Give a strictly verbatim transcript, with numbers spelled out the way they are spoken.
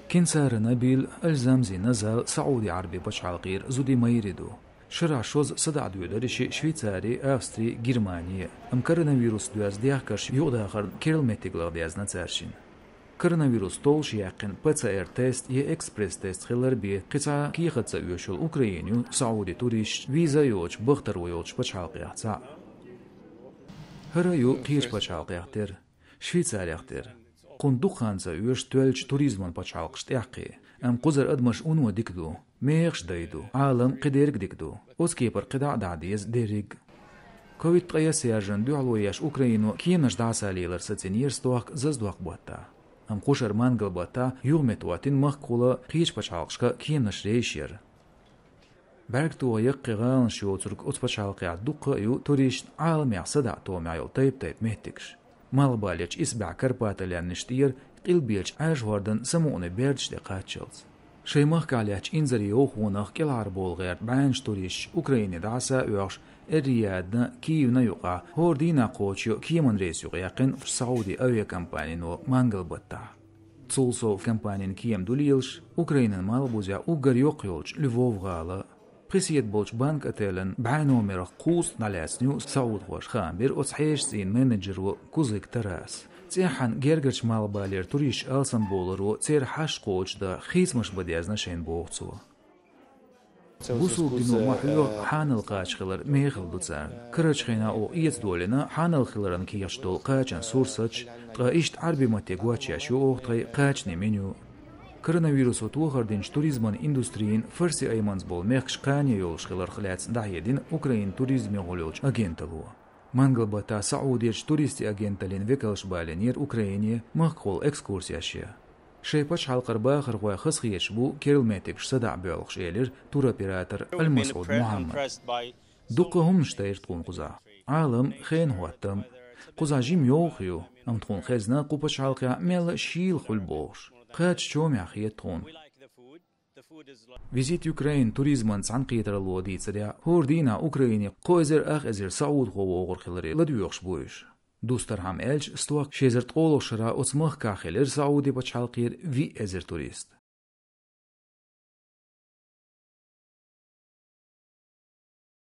Кинсара Набил, Аль-Замзи Назал Сауди Ӏарбийн пачхьалкхера зуди майра ду. Шарахь шозза садаӀа доьдура шиъ Швейцари, Австри, Германи. Амма коронавирус доьзна дехкарш юкъадахарна керла меттиг лаха дезна цаьршинна. Коронавирус толлуш яьккхина П Ц Р-тест я экспресс-тест хилар бен кхин цхьа кехатца оьшуш йолу Украина ю Сауди туристаш виза йоцуш бахтаро йолчу пачхьалкхех цхьаъ. ХӀара ю кхечу пачхьалкхех тера, Швейцарех тера. Кхунна дукха хан ца оьшу тоьллачу туризман пачхьалкхаш тӀехь кхин. Амма кхузара адамаш вуно дика ду, мехаш дай ду, Ӏалам кхидерг дика ду. Оцу кепара кхидӀа а дахьа деза дерриг а. Ковид ткъе саьржина дуьхьало еш Украино кеманаш дӀасалелар сацийнера стохка Заздокх-баттахь. Амма кху шарахь мангал-баттахь юхаметтахӀоттийна махкахула кхечу пачхьалкхашка кеманаш рейсаш яр. БӀаьргтоха яккхий гӀаланаш йоцург оцу пачхьалкхехь дуккха а ю туристашна Ӏаламехь садаӀа томехь йолу тайп-тайпа меттигаш. Малхбалерчу исбаьхьа Карпаталлин тӀера къилбеллачу Ӏаьржа хӀордан самукъане бердаш тӀе кхаччалц. Шайн махкахь лаьттачу инзаре йовхонах кӀелхьарбовла гӀерта бӀеннаш туристаш Украине дӀаса а оьхуш, Эр-Риядна, Киевна юкъахь хӀора дийнахь кхочушйо кеман рейс юкъаяьккхина Сауди авиакомпанино мангал-баттахь. Цул сов компанин кема ду лелаш Украинан малхбузехь уггар йоккха йолчу Львов-гӀала. Пхи седа болчу банк-отелан бӀе номерах кхузткъа дӀалаьцна ю саудхоша, хаам бира оцу хьешан цӀийнан менеджеро Кузык Тараса. ЦӀеххьана гергарчу малхбалера туристаш алсамбовларо церан хьашт кхочушдан хийцамаш бан дезна шайна, боху цо. Бусулба дино ма хьоьху хьанал кхача хилар мехала ду царна. Карарчу хенахь оха эцадолийна хьанал хиларна кехаташ долу кхачан сурсаташ, ткъа иштта Ӏаьрбийн матте гочъеш ю оха тхайн кхачанийн меню. Коронавирусо тохар динчу туризман индустрин фарси айманца болу мехкаш кхане йолуш хиларх лаьцна дӀахьедина Украинан туризме гӀолйолчу агенталло. Мангал-баттахь Саудерчу туристийн агенталлин векалш балийнера Украине махкахула экскурсеш ян. Шайн пачхьалкхара бахархой хазахеташ бу керла меттигаш садаӀа боьлхуш, элира туроператор Аль-Масуд Мухьаммада. Дуккха хӀуманаш тайра тхуна кхузахь. Ӏалам хенан хӀоттам. Кхузахь жима йовха ю, амма тхуна хезна кху пачхьалкхехь мелла а шийла хуьлу бохуш. Кхача чомехь хета тхуна. Визит Юкрейн туризман цхьаьнакхетаралло дийцарехь, хӀора дийнахь Украине кхо эзар ах эзар саудхо вогӀур хиларе ладоьгӀуш бу уьш. Дустархьама аьлча, стохка ши эзар ткъолгӀа шарахь оцу махкахь хилира Сауди пачхьалкхера виъ эзар турист.